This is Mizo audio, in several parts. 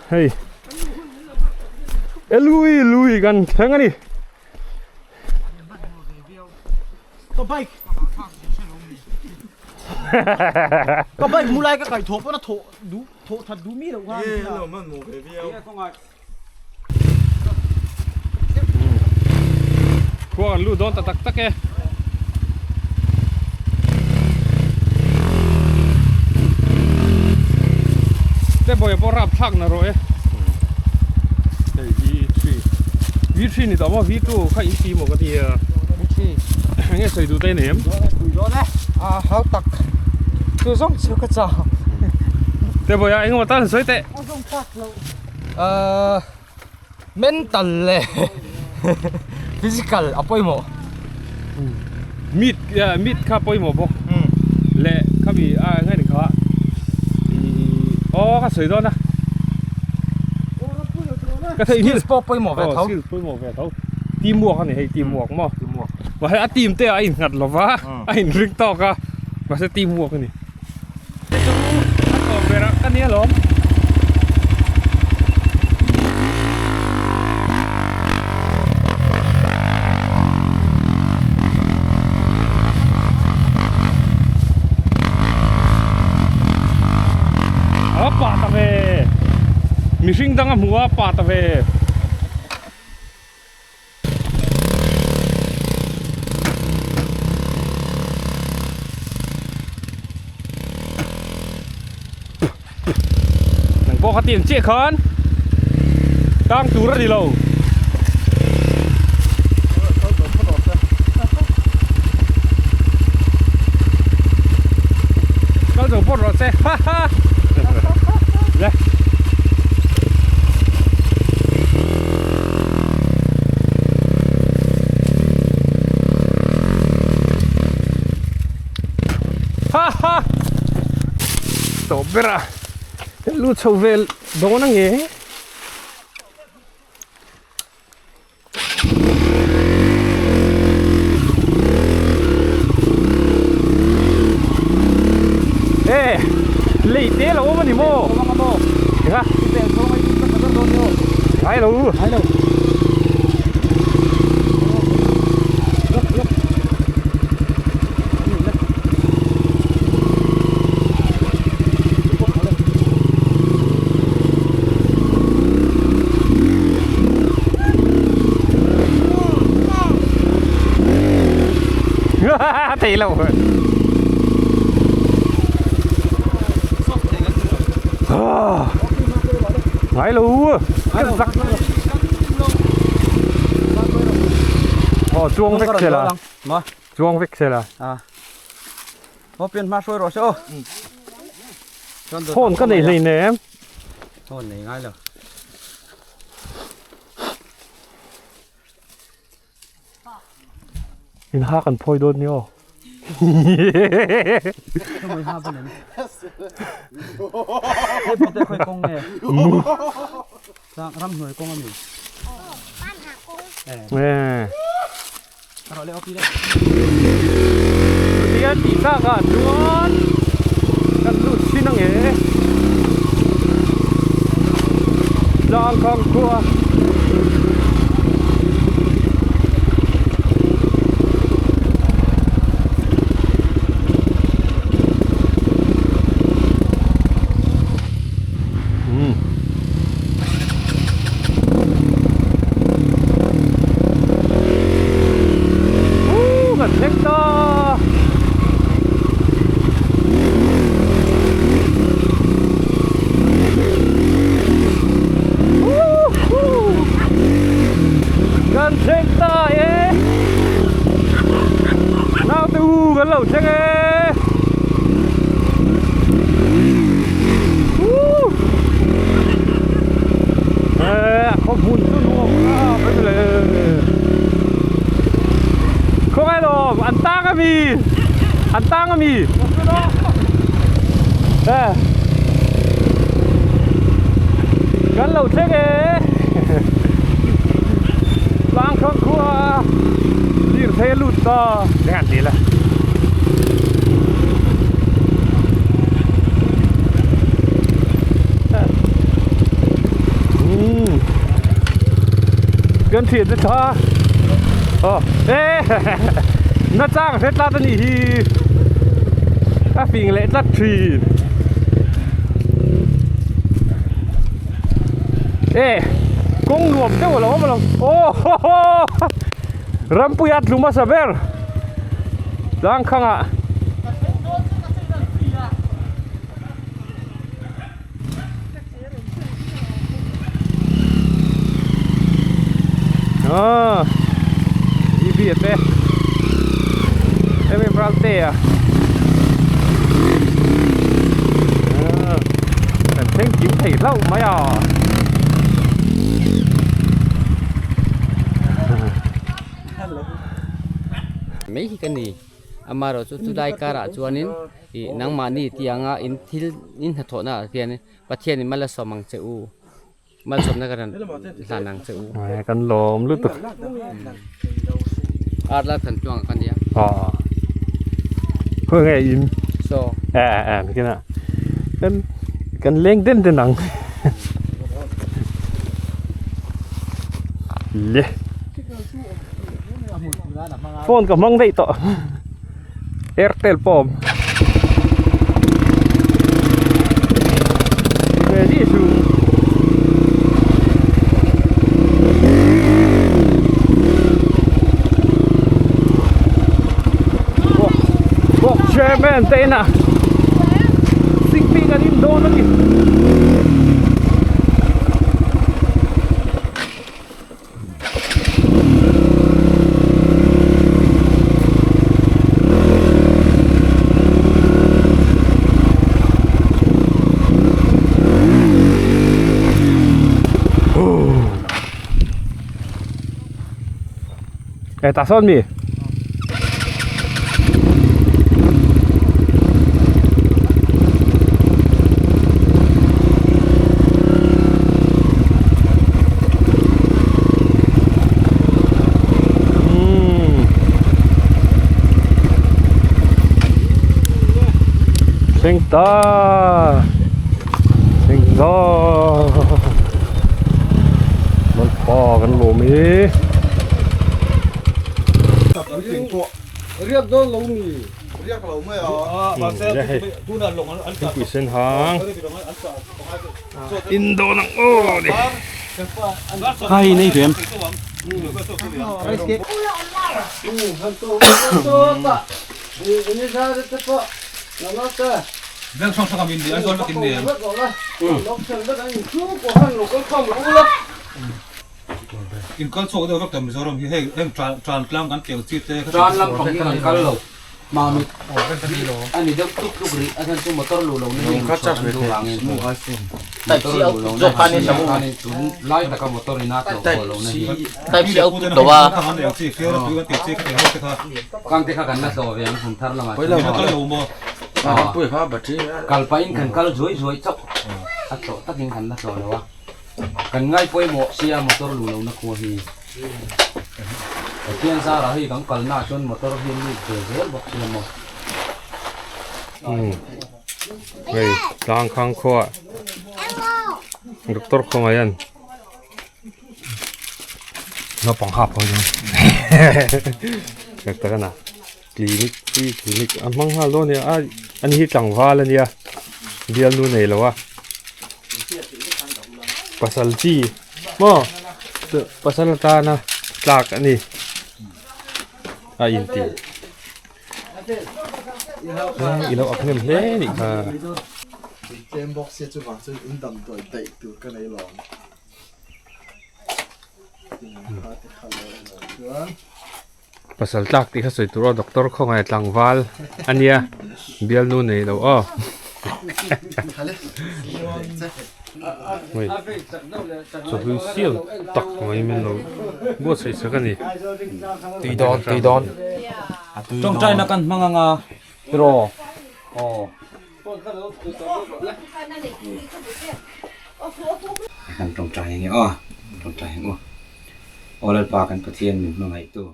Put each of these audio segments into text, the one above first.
Hei Elui lui kan thleng a ni. Ka bike Ka bike mu lai ka kai thawh pawn a thawh duh thawh that duh mi loh khan. Khua kan lut dawn ta tak tak e. Te bawi pawh rap thlak na rawh e. Hei V3 V3 ni tawh maw V2 kha in ti maw ka ti a. V3 Enge sawi duh ta i nei em? Pui dawn e. A hau tak. Chu zawng chu ka chau. Te bawi a engemaw tan sawi teh. A zawng thlak loh. Ahh mental leh physical a pawimawh. Meat meat kha pawimawh bawk leh khami a eng nge kha ih aw ka sawi dawn a ka thei skills pawh pawimawh ve tho skills pawimawh ve tho teamwork a ni hei teamwork maw mahse a team te ah a innghat lova a inring tawk a mahse teamwork a ni. Te chu a tawp ber ah ka nia lawm. A pa ta ve mihring dang a hmu a pa ta ve. Nang pawh kha tiang chiah khan tang tur a ni lo. Kal zo pawt rawh se ha ha. Le. Ha ha tawp ber a lu chho vel dawn ang e e lei te lo awm a ni maw Eng a? Ngai lo. Ngai lo. Thei lo. Ngai lo ka zak Aw chuang vek se la chuang vek se la Phone ka nei hlei nem Phone nei ngai lo In ha kan phawi dawn ni aw. Chutia tih tlak ah chuan kan lut thin ang e. Tlang khang khua. Kan thleng ta. Kan thleng ta e. Naute u kan lo thleng e. A khaw hmun chu nuam a mai le. Khawngaih lawm an tang a mi an tang a mi kan lo thleng e tlang khang khua lirthei a lut ta eng an ti la. Kan thian te tha. Aw e na chang hre tlat a nih hi. A fing leh tlat thin. E kawng nuam deuh a lo awm a lo. Aw ho ho Rampuia tlu hmasa ber tlangkhangah. Ah, GB te. Em em ral te a. Ah, kan thleng kim thei hlauh mai a. Mai hi ka ni. Amaherawhchu chulai karah chuanin ih nangmahni tianga in thil in hnathawhna ah hianin Pathianin mal a sawm ang che u, malsawmna ka rawn hlan ang che u. Kan lawm lutuk. Ar lal than tluang ka nia. Aw. Khawi nge in? Saw. E e nikina. Kan kan leng den den ang. Le. Phone ka hmang daih tawh. Airtel pawh awm ve zih chu Bawk chairman te inah singpi kan in dawn a ni. E ta sawn mi? Thleng ta thleng ta Lalpa kan lawm e. Riak dawn lo mi. Riak lo mai a. Thingpui sen hang. In dawn ang aw ni. Hai nei ve em. In kal chhuak deuh vek ta Mizoram hi hei heng tran tran tlang kan tih ang chi te kha Tran lam pang hi kan kal lo Mami a ni deuh tluk tluk rih a chhan chu motor luh lohna hi an chhuah an duh vangin motor luh lohna hi khanin tun lai taka motor in a tlawh pawh lohna hi Kang te kha kan la tlawh ve ang kum thar lamah chuan kal pahin kan kal zuai zuai chauh a tlawh takin kan la tlawh lo a. Kan ngai pawimawh sia motor luh lohna khua hi. Pathian zarah hei kan kalna ah chuan motor hi an lut ve zel bawk sia maw. Hei tlang khang khua doctor khawngaih an naupang hap ho chuan doctor ana clinic free clinic a hmang nghal dawn a nia a ani hi tlangval ania bialnu nei lo a. Pasal chi maw pasal atana tlak a ni a inti i lo ak hnem hle a nih kha. Pasal tlak tih kha sawi tur aw doctor khawngaih tlangval a nia bialnu nei lo aw hei chawhlui sial tak mai min lo buatsaih sak a ni tui dawn tui dawn tawngtaina kan hmang anga tiraw aw kan tawngtai ang e aw tawngtai ang u. Aw Lalpa kan Pathian min hmangaihtu.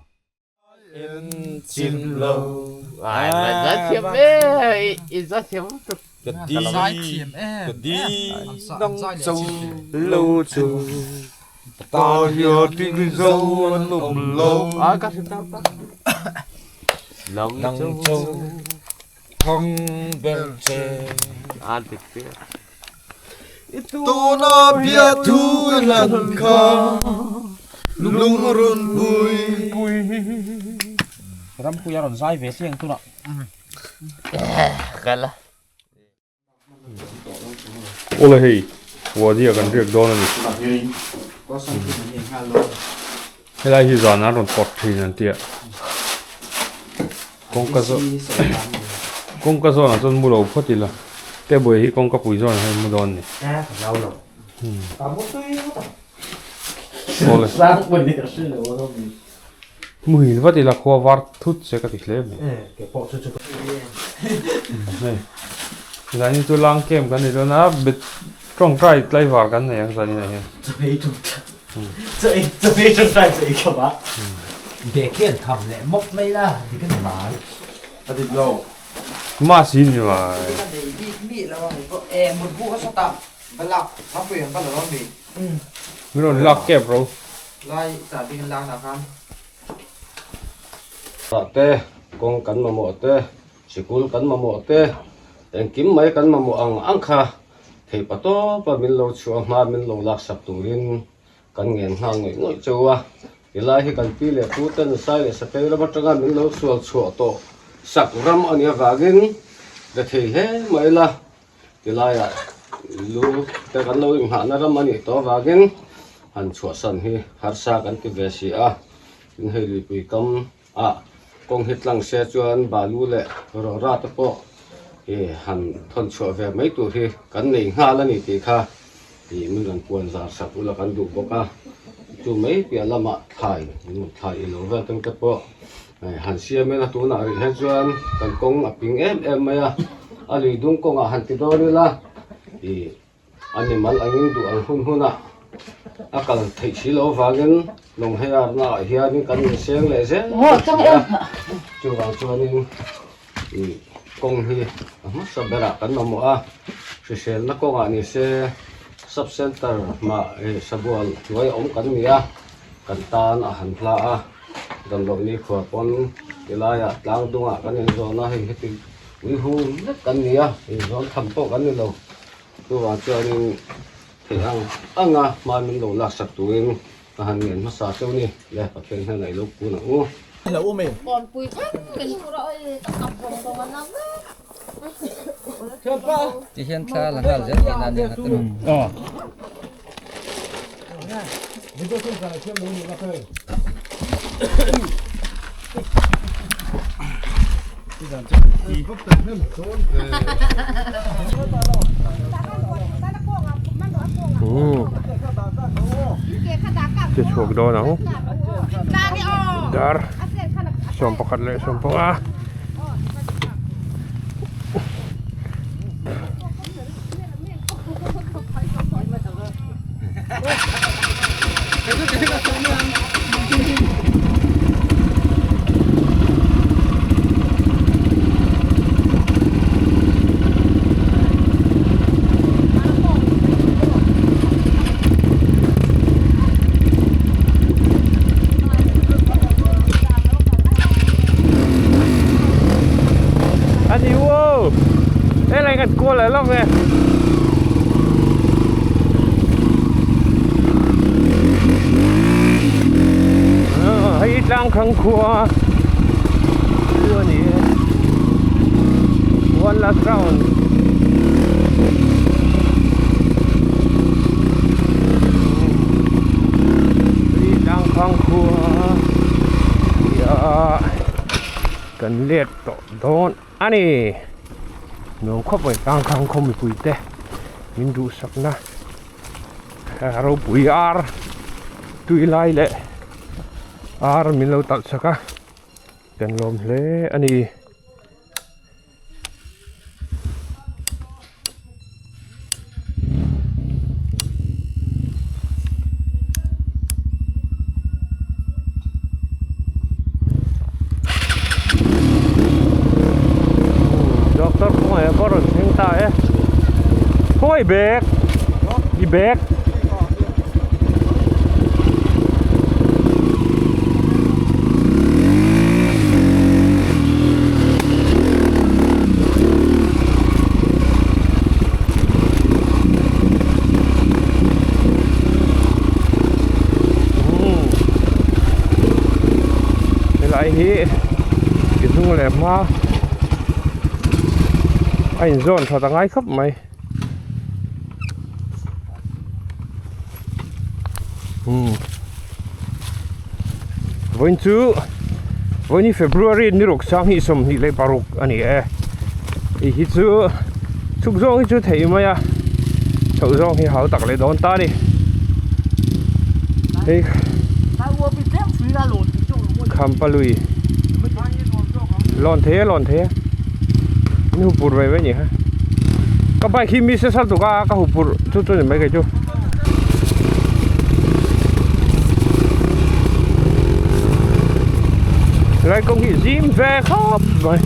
Ka di nang cho lo chu. Ta hian ting zo an awm lo. Nang cho thang ber che. Tuna biathu lan kha lungrun pui. Rampuia rawn zai ve chiang tunah. Awle hei Wadi ah kan riak dawn a ni. Helai hi zan an rawn pawt thin an tia. Kawngka zawn kawngka zawnah chuan mu lo phawt ila table hi kawngka pui zawnah hian mu dawn a ni. Awle muhil vat ila khua var thut che ka ti hle mai. Hei zanin chu lang camp kan ni dawn a bet tawngtai tlaivar kan nei ang zanin ah hian. Mass hi ni mai. Min rawn lak kep ro. Te, kawng kan mamawh te, sikul kan mamawh te, engkim mai kan mamawh ang ang kha theipa tawpa min lo chhuah hma min lo laksak turin kan ngen nghal ngawih ngawih cheu a. Tilai hi kan pi leh pu ten sai leh sakei ram atanga min lo sual chhuah tawh sak ram a nih avangin be thei hle mai la. Tilaiah lu te kan lo inghahna ram a nih tawh avangin han chhuahsan hi harsa kan ti ve si a, tin hei luipui kam ah kawng hi tlang se chuan balu leh rawra te pawh ih han thawn chhuah ve mai tur hi kan nei nghal a ni tih kha ih min rawn puan zar sak ula kan duh bawk a, chu mai piah lamah thlai thlai ilo vel te pawh. Han siam ila tunah rih hian chuan kan kawng a ping em em mai a, a lui dung kawngah han ti dawn ila ih animal angin duh ang hun hunah a kal theih si loh avangin lawng hei arna ah hianin kan inseng leh zel a, chuvang chuanin ih kawng hi a hmasa berah kan mamawh a, hriselna kawngah ni se sub center mah ih sabual hnuai awm kan ni a, kan tan a han hla a. Damloh ni khua pawn tilaiah tlang dungah kan inzawn a, hei heti ui hung vek kan ni a, inzawn tham pawh kan ni lo. Chuvang chuanin theih ang anga hma min lo laksak turin ka han ngen hmasa cheu ni le, Pathian hnenah i lo kun ang u. Tihian thla la nghal zel tihna a ni ang a tiraw? Che chhuak dawn ang dar 11 leh 15. Ani wow helai kan kual leh lawk e hei tlang khang khua chu a ni e one last round hei tlang khang khua kan let tawh dawn a ni nuam khawp mai tlang khang khaw mipui te min duhsakna ropui ar tui lai leh ar min lo talh chak a kan lawm hle a ni. Doctor khawngaih pawh rawn thleng ta e khawngaih bag i bag. Helai hi ke hnung leh hma a inzawn that a ngai khawp mai. Umm vawiin chu vawiin hi February ni ruk sang hi 26 a ni e hei hi chu chhuk zawng hi chu theih mai a chhoh zawng hi hau tak leh dawn ta a ni hei Khampalui lawn thei e lawn thei e in hu pur ve ve ni kha ka bike hi mi se sal tuk a ka hu pur chu chu ni mai kei chu. Lai kawng hi zim ve khawp mai.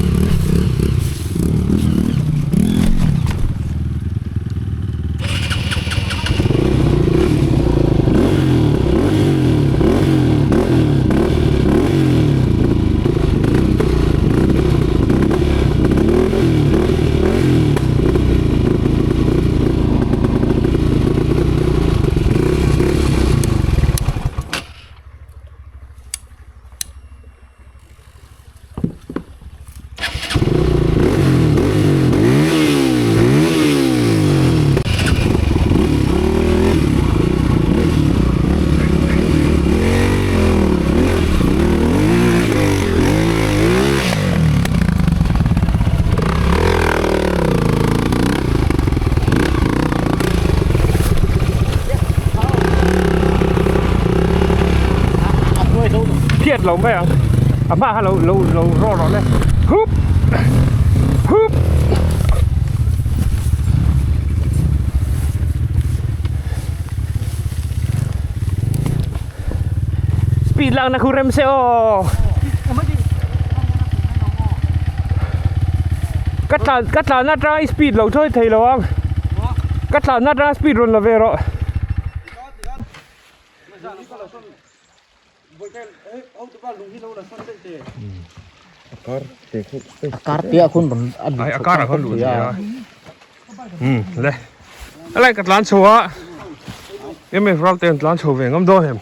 Phiat lo mai ang a hma kha lo lo lo rawh rawh le hup hup speed lakna khu rem se aw ka tlan ka tlan atanga i speed lo thawi thei lo ang ka tlan atanga speed rawn la ve rawh. A kar ah khan luh thei a umm le helai ka tlan chho a mf ral te an tlan chho ve ngam dawn em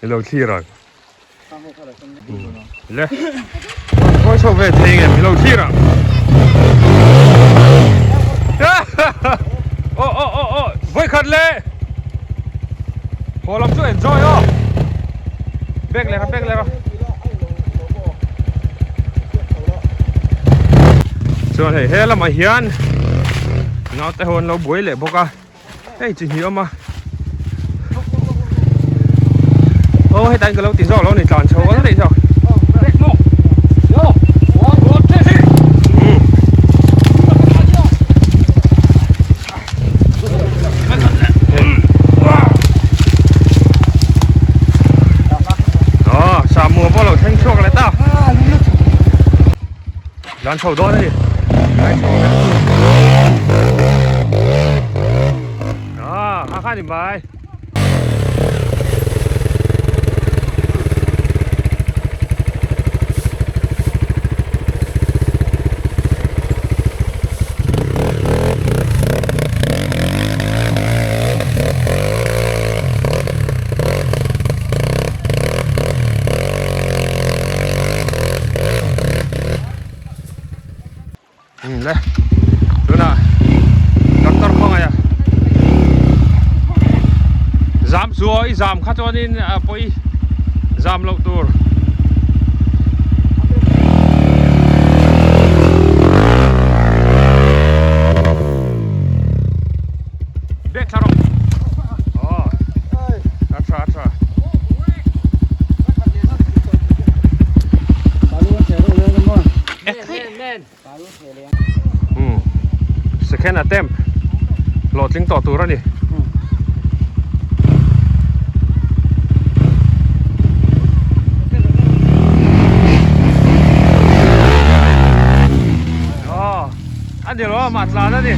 i lo thlir ang le khawi chho ve thei ngem i lo thlir ang aw aw aw aw vawikhat le haw lam chu enjoy aw bag leh rawh bag leh rawh chuan hei he lamah hian naute ho an lo buai leh bawk a hei chi hnih a awm a aw hetah hian ka lo ti zawk lo a ni tlan chho ang daih zawk. Aw Samu pawh lo thleng chhuak leh ta Lan chho dawn a ni Lan chho dawn Aw kha kha ni mai. Le tunah doctor khawngaih a zam chu aw i zam kha chuanin a pawi zam loh tur. Bek thla rawh aw a tha a tha. Umm second attempt hlawhtling tawh tur a ni. Aw a ni lo a mah tlan a ni.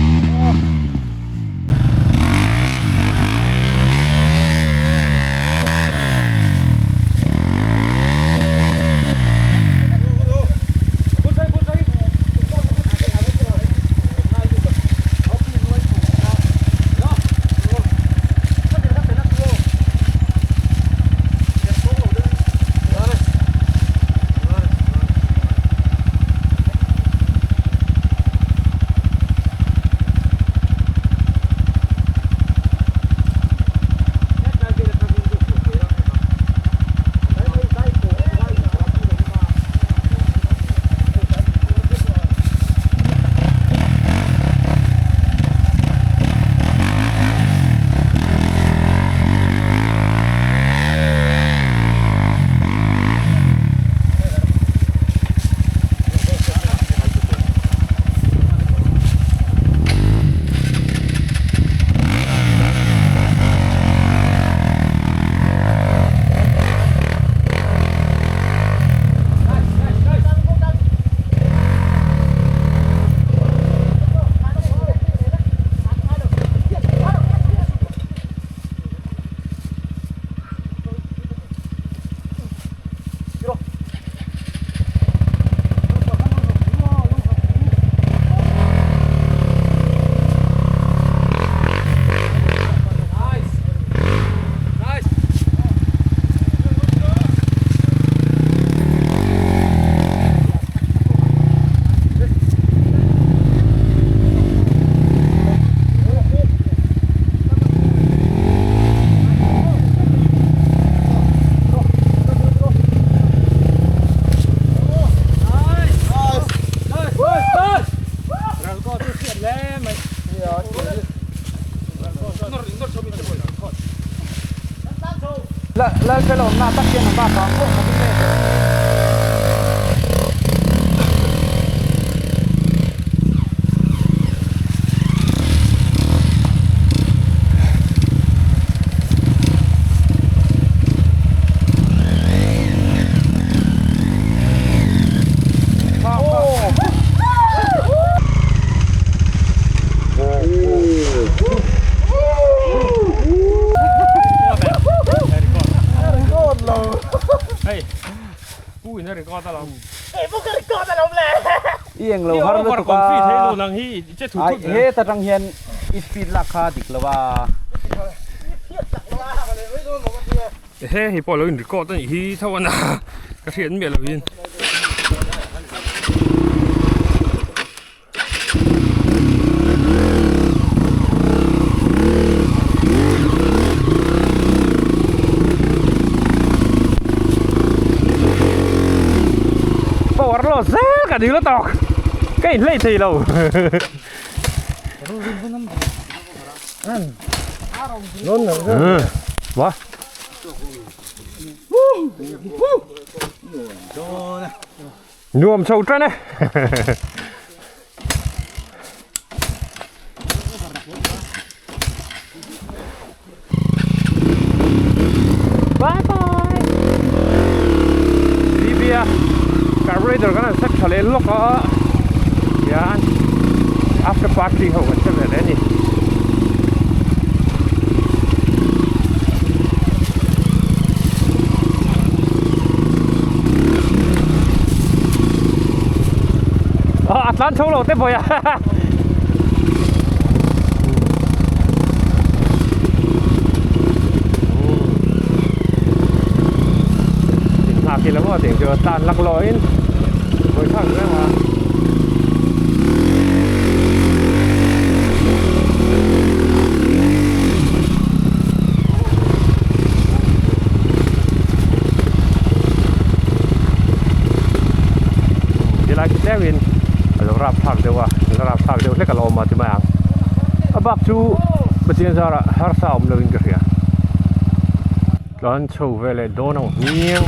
Lalfela awmna tak hian an bak ang pawh ka ring e. I eng lo har lutuk a ai heta tang hian i speed lak kha dik lo a. He hei pawh lo in record a nih hi tho a na ka hriat miah lo in. Power lo zel ka ding lutuk ka inhlei thei lo. Wa. Nuam chho tan e. Bye bye. Libya carburetor kan an sak tha leh lawk a hian after party ho kan che ve leh a ni. A tlan chho lo te pawh a. Inhngak ila maw tih chu tan lak lawin vawi thlak reng a. Tilai khi tleuhin a lo rap thlak deuh a, a rap thlak deuh hlek a lo awm a ti mai ang. A bak chu Pathian zarah harsa awm loin ka hria. Tlan chho ve leh dawn ang hmiang.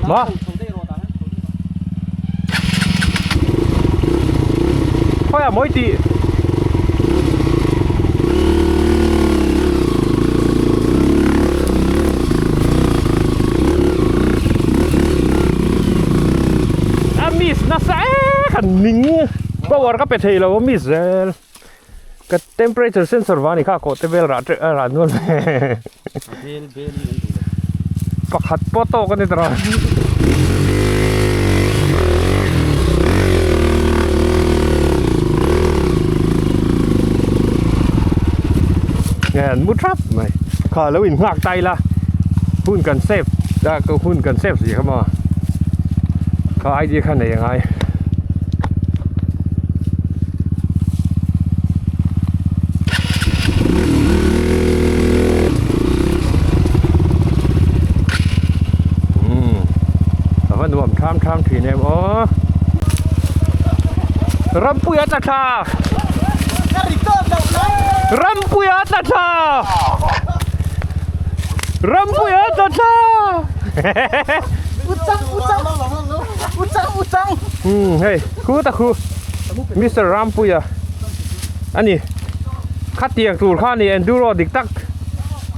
Ma. Khawiah mawi tih. A miss nasa e kan ning power ka pe thei lo a miss zel ka temperature sensor vang a ni kha kawh te vel rah teuh a rah nual pakhat pawh tawk a ni tawh. Nge an mu thap mai kha lo in nghak ta ila hun kan save ta ka hun kan save si kha maw kha idea kha nei angai. A va nuam tham tham thin em aw Rampuia tla thla Rampuia tla thla Rampuia tla thla Hei khu ta khu Mister Rampuia ani khatiang tur kha ni enduro dik tak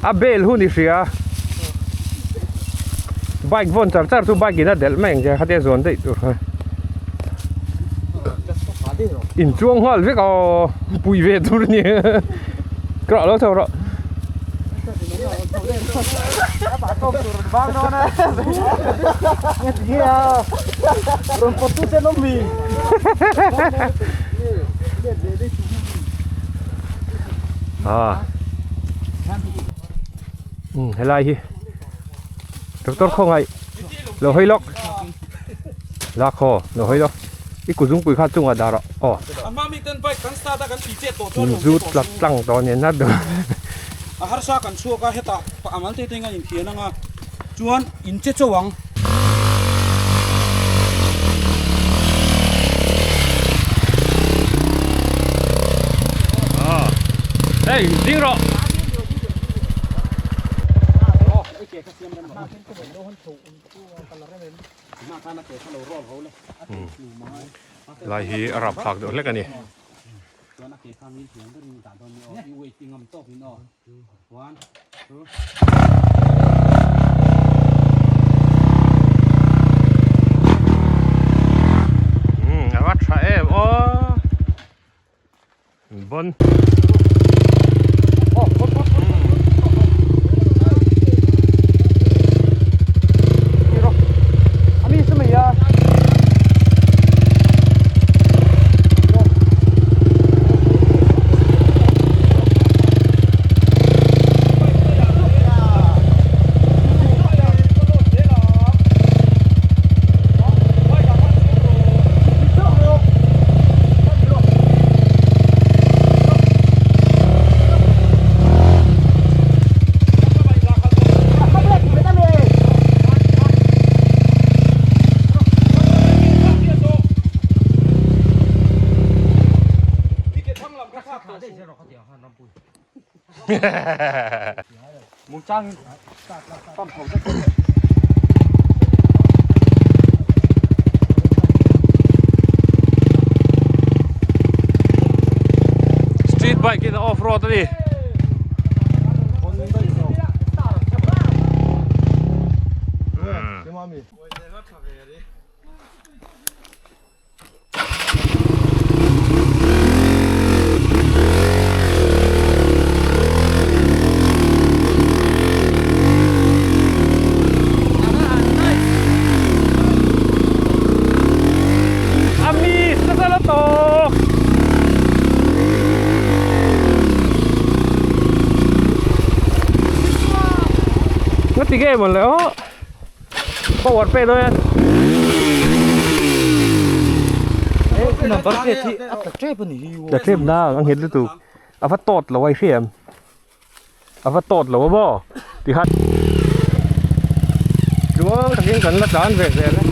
a bel hun i hria bike vawn char char chu bike in a delh mai ang che khatia zawn daih tur kha inchuang nghal vek aw pui ve tur a ni ka lo chho rawh. Helai hi doctor khawngaih lo hawi lawk la khaw lo hawi lawk i kuzungpui kha chungah dah rawh aw zu tlat tlang tawh nen a A harsa kan chhuak a hetah amal te te hian inthian anga chuan in che chauh ang. Hei ding rawh. Lai hi a rapthlak deuh hlek a ni. A va tha em aw bon. Street bike in off road a ni. Ami nasa la tawk. Ngati nge mawn le aw. Power pe dawn hian. Number plate hi a tla tep a ni hi. Tla tep na a nghet lutuk. A va tawt lo a i hria em? A va tawt lo a maw? Ti khan tluang takin kan la tlan ve zel e.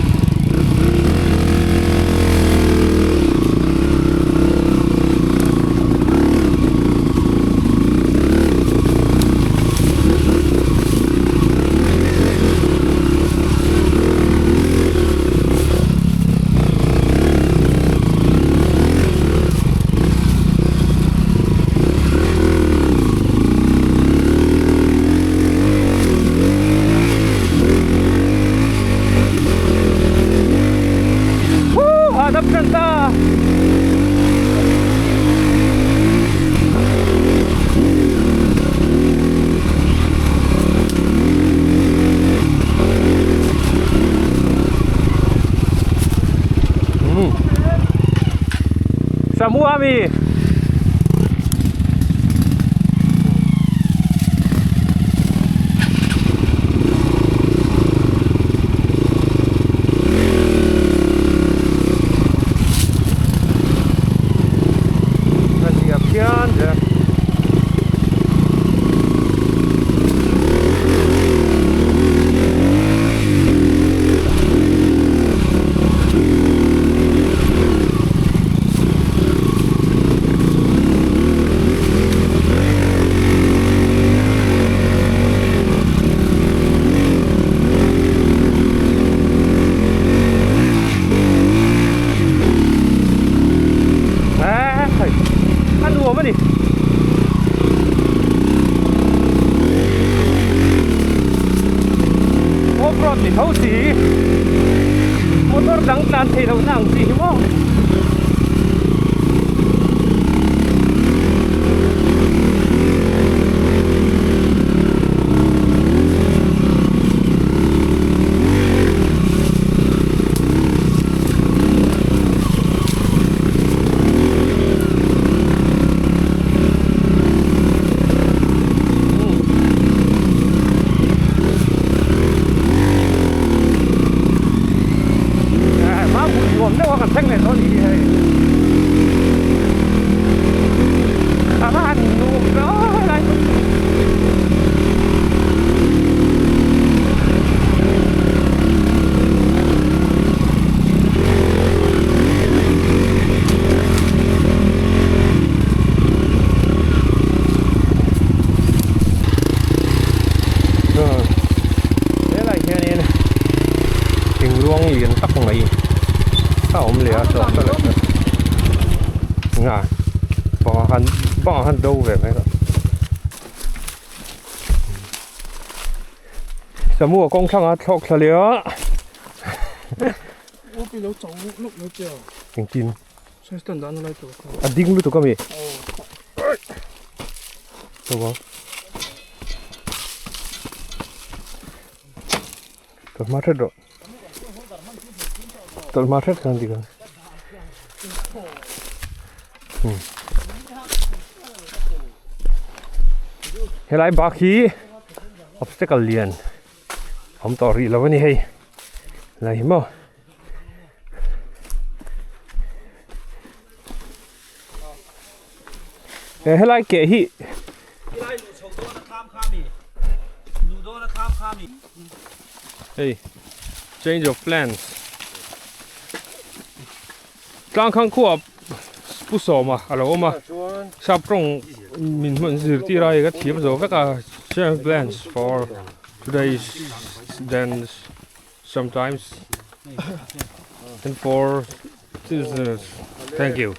Hahdam tan ta. Samu ami. A nuam a ni. Off road ni tho si. Motor dang tlan thei loh na ang chi hi maw. Nga bangah khan bangah khan do ve mai rawh. Samu a kawng thlangah thlawk thla leh a. Engtin? A ding lutuk ami? Tawlhma hret rawh. Tawlhma hret khan dik ang. Hmm. Helai bak hi obstacle lian awm tawh rih lo a ni hei. Lai hi maw. He helai keh hi Helai luh chho dawn a thlam kha mi luh dawn a thlam kha mi Hei change of plans tlang khang khuap pu sawma a lo awm a sap tawng min hman zirtir a hei ka thiam zo vek a change of plans for today's dance sometimes and for thank you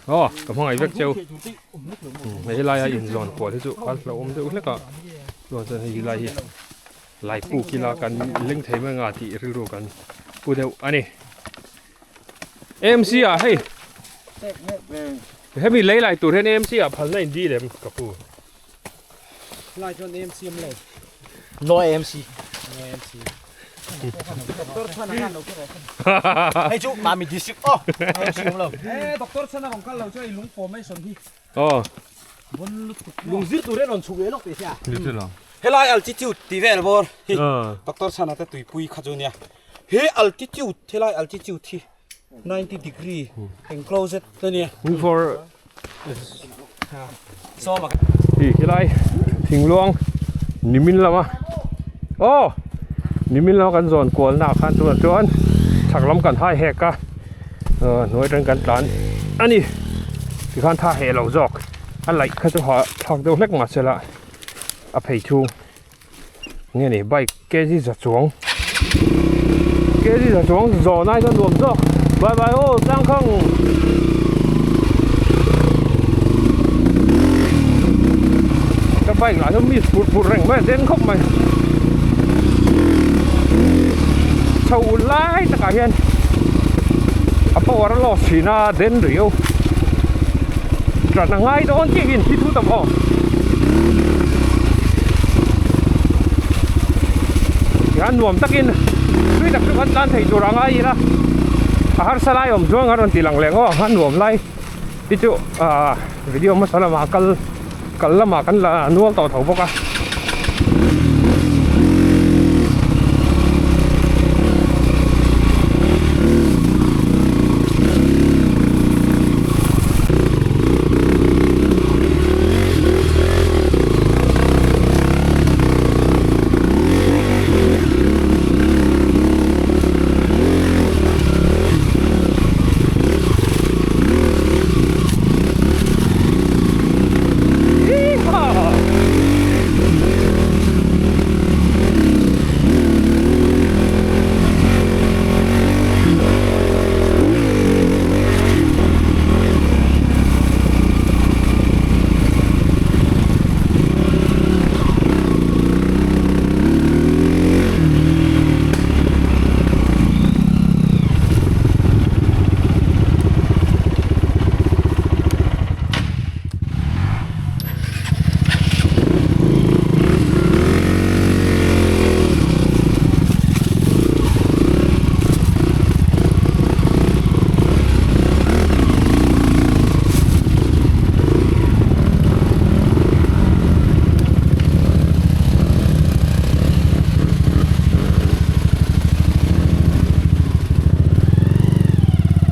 aw ka hmangaih vek cheu hei lai a inzawn kual hi chu a hlauhawm deuh hlek a chuan chuan hei lai hi lai puk ila kan leng thei mai anga tih rilru kan pu deuh a ni AMC ah hei hemi lei lai tur hian AMC ah phalna in dil em ka pu Lai chuan AMC am lo. No AMC. No AMC. Doctor Chhan a lo Hei chu Mami district oh AMC am lo. Eh Doctor Chhan a rawn kal lo chu hei lung formation hi. Oh. Bon lutuk. Lung zir tur hian rawn chhuk ve lawk teh sia. Ni chu lo. Helai altitude ti vel bawr hi Doctor Chhan a te tuipui kha chu nia. He altitude helai altitude hi 90 degree enclosed a nia. For Hi helai thingluang nimin lama aw nimin lama kan zawn kual na khan tunah chuan chhak lam kan hai hek a hnuai atang kan tlan a ni tikhan tha heh lo zawk a laih kha chu ha thlak deuh hlek mahse la a phei chhung. Nge ni bike kg za chuang kg za chuang zawn ai chuan nuam zawk bye bye aw tlang khang ka bike lah hian mi phur phur reng mai a den khawp mai chho lai takah hian a power a loss thin a den riau tlan a ngai dawn chiah hian thi thu ta maw. Tihian nuam takin tui tak chu kan tlan thei tur a ngai ila a harsa lai awm chuan a rawn ti lang leh ngawt ang a nuam lai hi chu ahh video hmasa lamah kal kal lamah kan la nual tawh tho bawk a.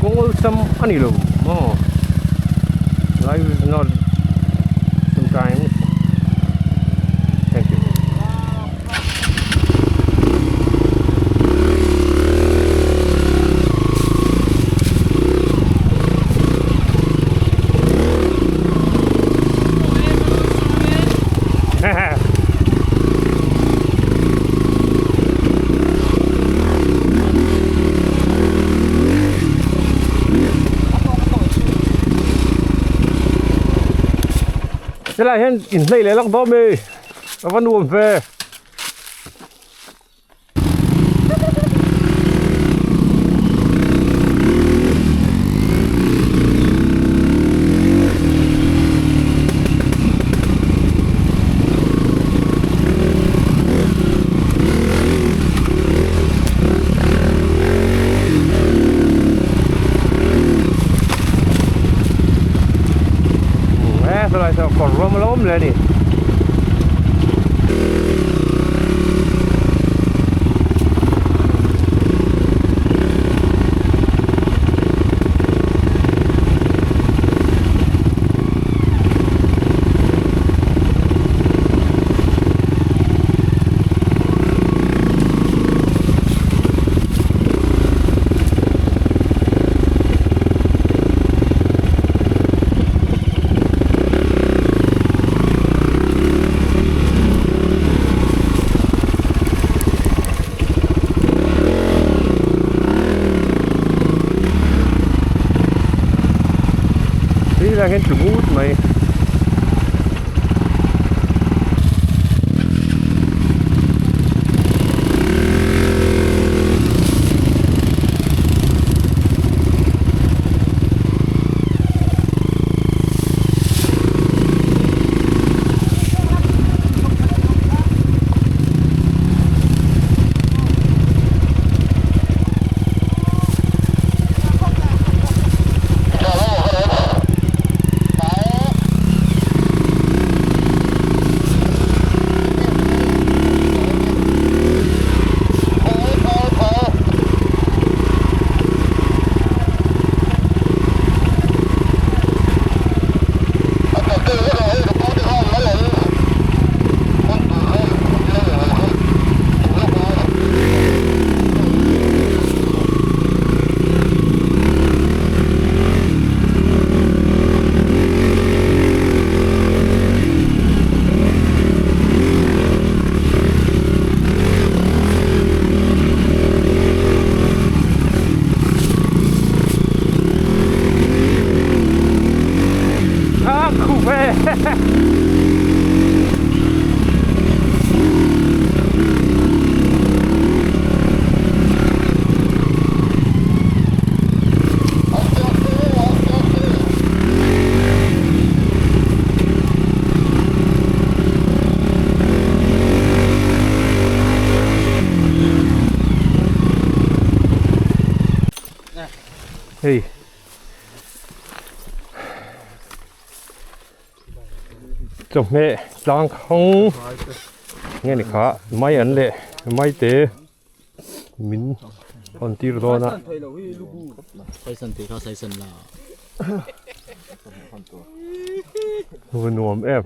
Kawng awlsam a ni lo maw life is not sometimes thank you. Helai hian inhlei leh lak dawn mi a va nuam ve. E helai saw kawr ruam a lo awm leh a ni. Tui lai hian tlu ngut mai. A khup e. Hei chawhmeh tlang khang nge ni kha mai an leh mai te min hawn tir dawn a. Nuam em.